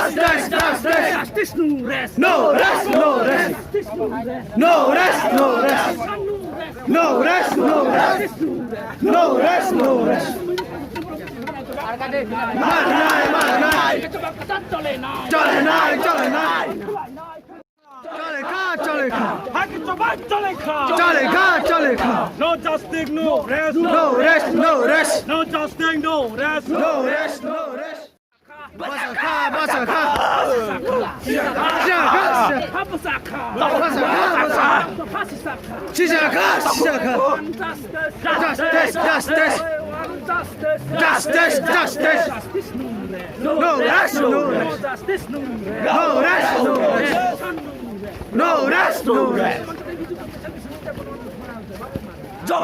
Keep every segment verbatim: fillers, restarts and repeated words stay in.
Justice, justice. Justice, no rest. No rest, no rest. Justice, no rest. No rest, no rest. Justice, no rest. No rest, no rest. মার নাই, মার নাই। চলে নাই, চলে নাই। চলে খা, চলে খা। হাকি চবাই চলে খা। চলে খা, চলে খা। No justice, no rest. No rest, no rest. No justice, no rest. No rest, no rest. বাসা খা, বাসা খা। সিজা খা, সিজা খা। বাসা খা, বাসা খা। সিজা খা, সিজা খা। Justice, justice. Justice, justice. No rest, no rest. No rest, no rest. No rest, no rest.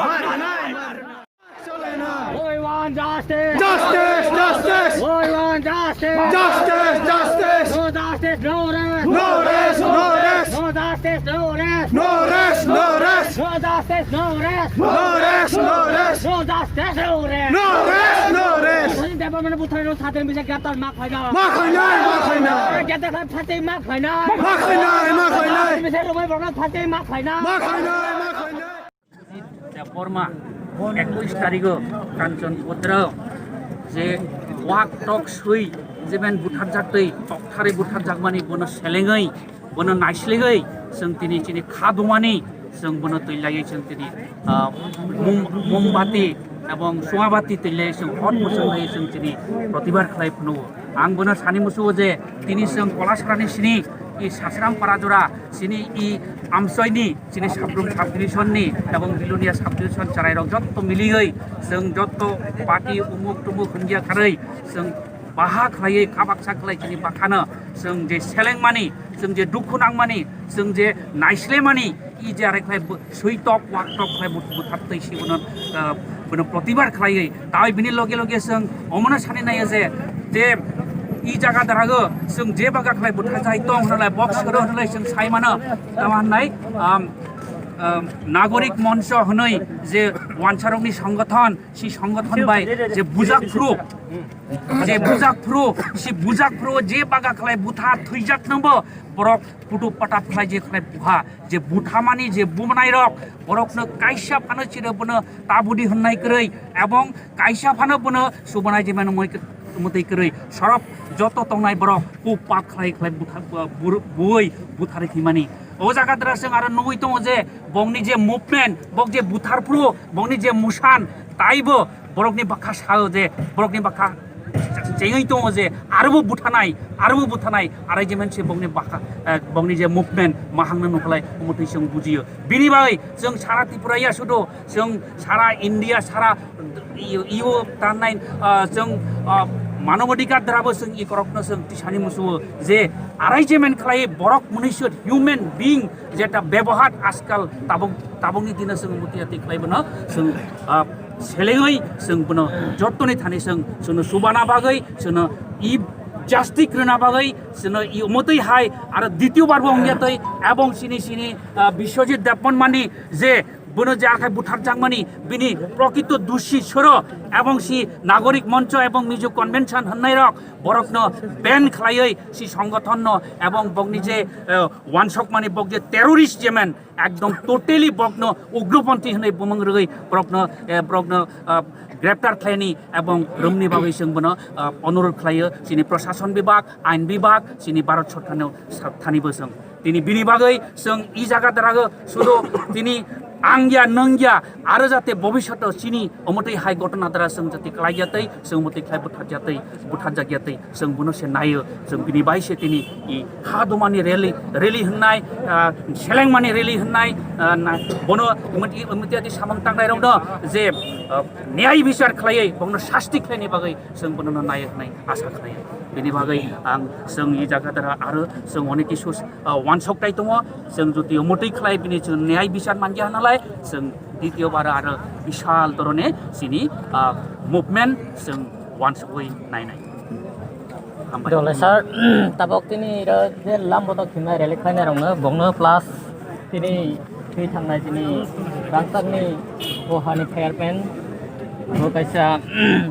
মার নাই, মার নাই। চলে না। We want justice. Justice, justice. We want justice. Justice, justice. No justice, no rest. No rest, no rest. No justice, no rest. No rest, no rest. No rest, no rest. No justice, no rest. No justice, no rest. No rest, no rest. Department butharno satin bisa greptar ma khaina. Ma khaina, ma khaina. Greptar khlai phatwi ma khaina. Ma khaina, ma khaina. Bisa romai borok phatwi ma khaina. Ma khaina, ma khaina. Debbarma ekush tarigo Kanchanpatra je wak tok sui jeben butharjak tei tokthari butharjakmani bono selengwi, bono naislegwi, chwng tini chini kha dumani, chwng bono twi laiwi chwng tini, ah, mum-, mombati ebong suabati twi laiwi chwng hot muchung laiwi chwng tini protibad khlai phunu. Ang bono sani musugo je tini chwng Kolasarani sini i Sasram Parajora sini i Amsoini chini Sabrum subdivision ni ebong Bilonia subdivision chwrairok jotto miliwi chwng jotto party umuk tumuk hwngya kharwi chwng baha khlaiwi kabaksa khlai chini bakhano chwng je selengmani, chwng je dukhu nangmani, chwng je naislemani, i je arekhlai bo-, sui tok, wak tok khlai but-, buthartwi si bono, ah, bono protibad khlaiwi. Tai bini loge loge chwng omono sani naiyo je, je i jaga darago chwng je baga khlai butharjai tong hwnlai, box kwrwi hwnlai chwng sai mano. Tamo hwnlai, um, um, Nagorik Moncho hwnwi je wansarokni songothon, si songothon bai je bujak phuru, je bujak phuru, si bujak phuru je baga khlai butha thwijak nangbo borok putu patap khlai je khlai buha, je buthamani je bumanai rok, borokno kaisa phano chiro bono tabudi hwnnai kwrwi, ebong kaisa phano bono subonai je mano moi-, mwtwi kwrwi. Sorop joto tongnai borok ku pap khlai khlai butha-, bu-, bu-, buwi butharwi thwimani. O jaga dra chwng aro nugwi tongo je bongni je movement, bok je buthar phuru, bongni je musan, taibo borokni bwkha sao je, borokni bwkha chengwi tongo je, arobo buthanai, arobo buthanai, arai je manse bokni bwkha, eh, bokni je movement, mahangno nukhlai, omo twi chwng bujiyo. Bini bagwi chwng sara Tripura ya sudo, chwng sara India, sara E U, E U tangnai, ah, chwng, ah, manobadhikar dara bo chwng ikorokno chwng tisani musuo je, arai je man khlai borok mwnwi se human being, jeta bebohar ajkal tabuk, tabukni dino chwng muti ati khlai bono chwng, ah, selengwi chwng bono jottoni thani chwng chwngno subana bagwi chwngno i justice rwna bagwi chwngno i umotwi hai aro dityo bar bo wngya twi ebong sini sini, ah, Biswajit Debbarmani je bono je akhai butharjakmani bini prokito dusi soro ebong si Nagorik Moncho ebong Mizo Convention hwnnairok borokno ban khlaiwi si songothonno ebong bokni je, eh, wansokmani bok je terrorist je man ekdom totally bokno ugroponthi hwnwi bumung rwgwi borokno, eh, borokno, ah, greptar khlaini ebong romni bagwi chwng bono, ah, onurodh khlaio chini prosason bibhag, ain bibhag, chini Bharat Sorkarno sa-, thani bo chwng. Tini bini bagwi chwng i jaga darago sudo tini ang ya nwng ya aro jate bobishoto chini omotwi hai gotona dara chwng jati klai ya tei chwng omotwi khlai butharja tei butharjak ya tei chwng bono se naio chwng bini bai se tini i ha dumani rally, rally hwnnai, ah, selengmani rally hwnnai, ah, na, bono umoti, umoti ati samung tangnai rokno je, ah, niyai bichar khlaiwi bokno sasti khlaini bagwi chwng bono no naio hwnwi asa khlaio. Bini bagwi ang chwng i jaga dara aro chwng onek kisu, ah, wansok tai tongo. Chwng jotio motwi khlai bini chwng niyai bichar mangya hwnalai chwng ditio bar aro bishal dorone chini, ah, movement chwng wansogwi nainai. Hambai. Dole sir, tabok tini iro je lam botok khimnai rally khlainai rokno bokno plus tini twi thangnai tini rangchakni o hani chairman Bo kaisa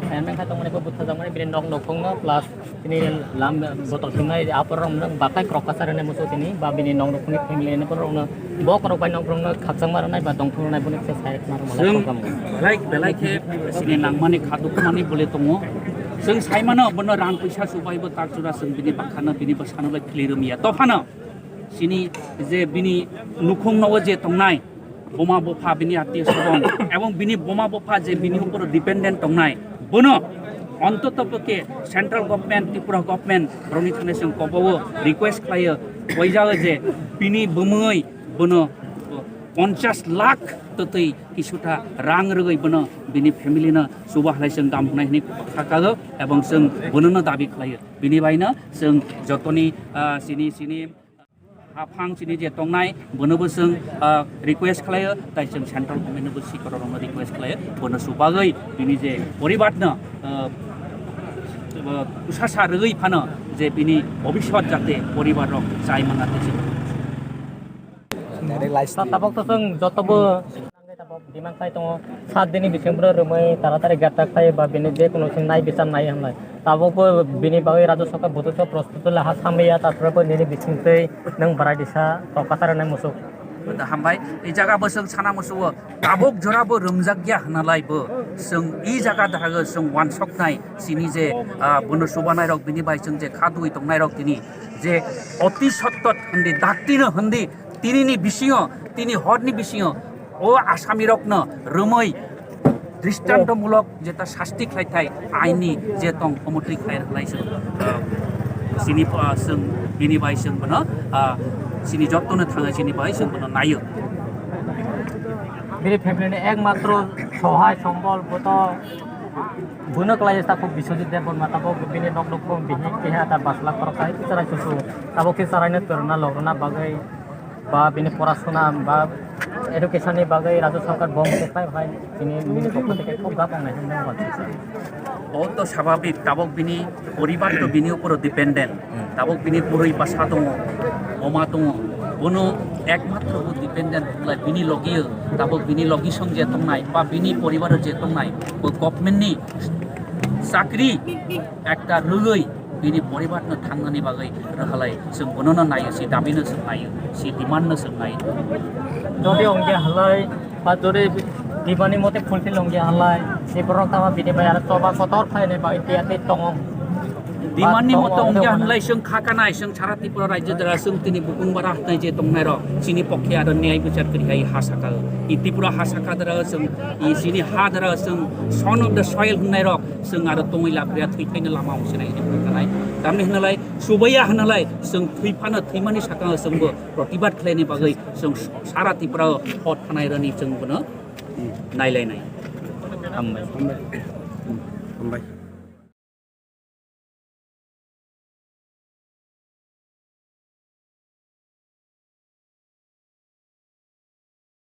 chairman kha tongmani, bo bwthajakmani, bini nok nokhungno plus tini lam botol thumnai aphuru rokno bakhai krok kasa rwnai muchung tini, ba bini nok nokhungni family ni borok rokno bo kwrwk bai nok rokno khakchangma rwnai ba tongthok rwnai boni kisa sai khna rwmani Chwng program. Belai belai khe sini nangmani kha dukmani bole tongo. Chwng saimano bono rang puisa chubai bo tak jora chwng bini bakhano bini bwsano bai khwlwi rwmya. Tophano sini je bini nukhung nogo je tongnai boma bopha bini atiyo sobong ebong bini boma bopha je bini upor dependent tongnai bono ontoto pokhe central government, Tripura government roni thani chwng kobogo request khlaio, boijao je bini bumui bono ponchas lakh twtwi kisuta rang rwgwi bono bini family no chuba halai chwng dam hwnai hwnwi kha kago ebong chwng bonono dabi khlaio. Bini baino chwng jotoni, ah, sini sini haphang chini je tongnai bonobo chwng, ah, request khlaio, tai chwng central government nobo sikororokno request khlaio, bono chubagwi bini je poribarno, ah, ah, usasa rwgwi phano je bini bobiswt jate poribar rok chai mangna tei chwng. Tabok to chwng jotobo Tabok demand khai tongo, sat dini bising bwrwi rwmwi taratari greptar khai ba bini je kono se nai bichar nai hwnlai. Tabok bo bini bagwi Rajya Sarkar butusa prostuti laha samliya, tarpore bo nini bising twi nwng bwrai disa tokasar rwnai muchuk. Da hambai, i jaga bo chwng sana muchuk o, tabok jora bo rwmjak ya hwnalai bo, chwng i jaga darago chwng wansoknai, chini je, ah, bono chubanai rok bini bai chwng je kha dui tongnai rok tini je oti sottot hwndi, daktino hwndi, tinini bisingo, tini horni bisingo, o asamirokno rwmwi dristontomulok jeta sasti khlaithai aini je tong omotwi khlai rwkhlai se, ah, sini, ah, chwng bini bai chwng bono, ah, sini jottono thangwi sini bai chwng bono naio. Bini family ni ekmatro sohai sombol boto bono khlai sa kho Biswajit Debbarma tabok bini nok nok bihik keha ta basla korok hai kichara susu tabok kichara no torna lorna bagwi ba bini porasuna ba education ni bagwi Rajya Sarkar bo mungsa khlai phai, bini, bini pokho theke khub gap wngnai hwnwi mano. Bo to swabhabik, tabok bini poribar to bini uporo dependent, tabok bini bwrwi bwsa tongo, boma tongo, bono ekmatro bo dependent wngkhlai bini logi, tabok bini logi song je tongnai ba bini poribaro je tongnai, bo government ni chakri ekta rwgwi bini poribarno thangnani bagwi rwkhalai, chwng bonono naio, si dabino chwng naio, si demandno chwng naio. Jodi ongya halai, ba jodi demandni mote fulfill ongya halai, si borok tama bini bai aro choba kotor khlaini bagwi tiyar tei tongo. Demandni mote ongya halai, chwng kha kanai, chwng sara Tripura rajyo dara, chwng tini bukung bara hwnai je tongnairok, chini pokhe aro niyai bichar kwrwi hai ha saka. I Tripura ha saka dara chwng, i chini ha dara chwng son of the soil hwnnairok, chwng aro tongwi lapriya thwi thaino lama ongsinai hwnwi buji kanai. Tamni hwnalai, chubaiya hwnalai, chwng thwi phano thwimani sakano chwngbo protibad khlaini bagwi chwng sara Tripura o hot phanai rani chwng bono nailainai. Hambai. Hambai.